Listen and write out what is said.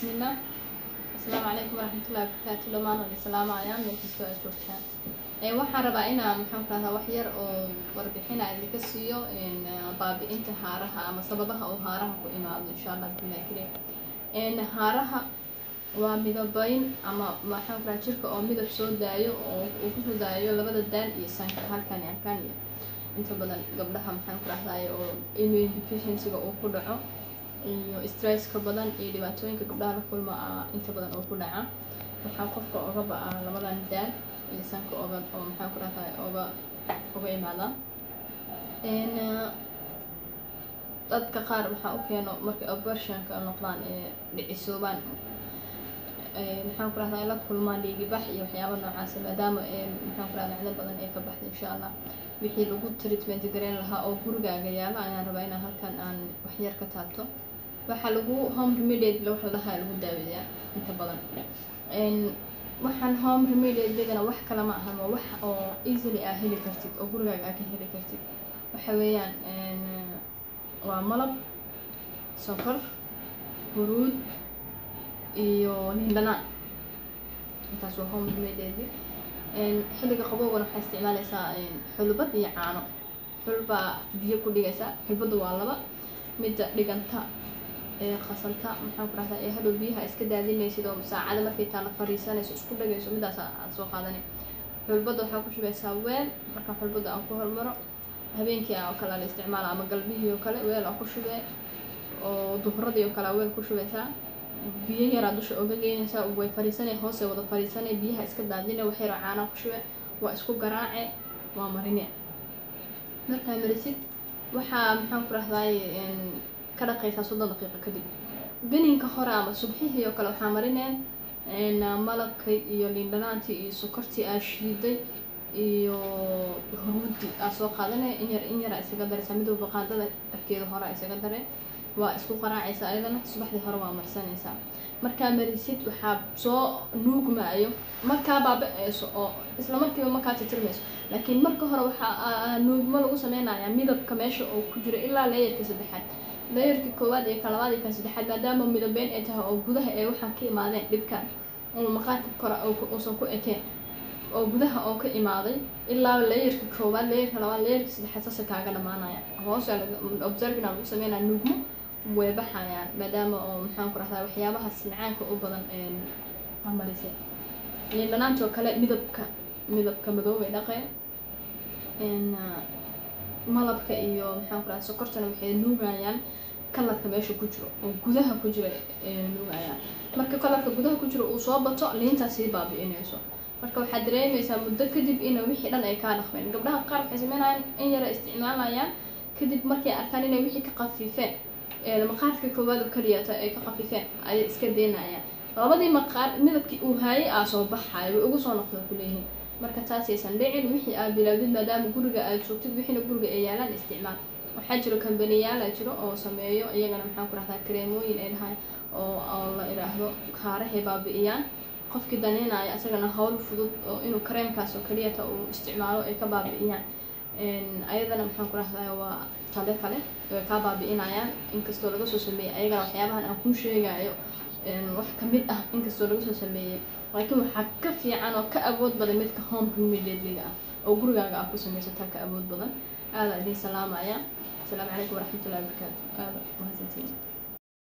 Bismillah. Asalaamu calaykum waraxmatullahi wabarakaatu. Dhammaan waan islaamayaa meel kastoo aad joogtaan. Waxaan rabaa inaan, maxaan ku rahdaa, wax yar oo warbixina idinka siiyo baabi'inta haaraha ama sababaha uu haaraha ku imaado, insha Allah billahi kariim. Haaraha waa midabayn ama, maxaan ku rahaa, jirka oo midab soo daayo oo uu kusoo daayo labada daan iyo sanka, halkan iyo halkan, iyo inta badan gabdhaha, maxaan ku rahdaay, oo immune deficiency-ga uu ku dhaco iyo stresska badan iyo dhibaatooyinka gabdhaha la kulma inta badan oo ku dhaca. Waxaa qofka oga ba-a labadan daan iyo sanka oga oo, maxaan ku rahdaay, oga imaada. Dadka qaar waxaa u keeno markay abortionka noqdaan ee dhicisoobaan, maxaan ku rahdaa, la kulmaan dhiigibax iyo waxyaaba noocaasa, maadaama, maxaan ku rahdaa, macdan badan ay ka baxda. Insha Allah wixii lagu treatment gareyn lahaa oo gurigaaga yaalo ayaan rabaa inaan halkan aan waxyar ka taabto. Waxaa lagu home remedy wax la dhahaa lagu daaweeyaa inta badan. Waxaan home remedy-gana wax kale ma ahan, waa wax oo easily aa heli kartid oo gurigaaga aa ka heli kartid. Waxa weeyaan waa malab, sokor, huruud iyo liin dhanaan. Intaas waa home remedy. Xilliga qabowgana waxaa isticmaaleysaa xulbad iyo caano. Xulbaa biyo ku dhigaysaa. Xulbadda waa laba: midda dhiganta ee qasanta, maxaan ku rahdaa, ee hadhow biyaha iska daadinaysid oo saacada markay taala fariisanayso isku dhagayso, midaas aad soo qaadanay. Xulbadda waxaa ku shubaysaa weel. Marka xulbadda aan ku hormaro, habeenkii oo kale la isticmaala ama galbihii oo kale weel aa ku shubee, oo duhradii oo kale aa weel ku shubaysaa, biyo yaraa dusha oga geynaysaa, way fariisanay, hoose wada fariisanay, biyaha iska daadinay, wax yaroo caanaa ku shube, waa isku garaace, waa marine. Markaa marisid, waxaa, maxaan ku rahdaay, ka dhaqaysaa 30 daqiiqo kadib. Geninka hore ama subxihii oo kale waxaa marineen malabkii iyo liin dhanaantii iyo sokortii aa shiiday iyo huruudi aa soo qaadanaya. In yar in yara isaga daraysaa, mid walba qaandada afkeeda hore isaga dare, waa isku qaraacaysaa. Ayadana subaxdii hore waa marsanaysaa. Markaa marisid, waxaa soo nuugmaayo, markaa baaba-eyso oo isla markiiba markaa titirmayso, laakiin marka hore waxaa nuugmo lagu sameynayaa midabka meesha oo ku jiro ilaa layerka saddexaad, layerka koowaad iyo ka labaad iyo kan saddexaad, maadaama midabeyn ay tahay oo gudaha ee waxaan ka imaadeen dhibkan oo maqaarka kore uusan ku ekeen oo gudaha oo ka imaaday, ilaa layerka koowaad, layerka labaad, layerka saddexaad, saasa kaaga dhamaanaya. Hoose observing lagu sameynaya, nuugmo way baxayaan, maadaama oo, maxaan ku rahdaa, waxyaabahaas macaanka u badan marisay. Liin dhanaantoo kale midabka madow bay dhaqeen. Malabka iyo, maxaan ku rahdaa, sokortana waxay nuugayaan colorka meesha ku jiro oo gudaha ku jira nuugayaan. Marka colorka gudaha ku jiro uu soo bato, liintaa sii baabi'inayso. Marka waxaad dareemeysaa muddo kadib in wixii dhan ay kaa dhaqmeen. Gabdhaha qaar waxay sameynayaan in yara isticmaalayaan, kadib markay arkaan inay wixii ka qafiifeen, maqaarka koowaad oo keliyata ay ka qafiifeen, ayay iska daynayaan. Labadii maqaar midabkii uu haayay aa soo baxayo, way ugu soo noqda kuleeyihiin. Marka taasaysan dhicin, wixii aad bilaawdid, maadaama guriga aad joogtid, wixiina guriga ay yaalaan, isticmaal. Waxaa jiro kambaniyaala jiro oo sameeyo iyagana, maxaan ku rahdaa, kareemooyin ay dhahay oo la idhaahdo haarahay baabi'iyaan. Qofkii daneynaya isagana hawl fudud oo inuu kareemkaas oo keliyata uu isticmaalo ay ka baabi'iyaan, ayadana, maxaan ku rahdaa, waa tale kale, way kaa baabi'inayaan, inkastoo laga soo sameeyey ayagana waxyaabahan aan kuu sheegayo wax kamid ah, inkastoo laga soo sameeyey, laakiin waxaa ka fiican oo ka awood badan midka home remedy-ga ah oo gurigaaga ah ku samaysataa ka awood badan. Aada idiin salaamaya. Asalaamu calaykum waraxmatullahi wabarakaatu. Aada mahadsantiin.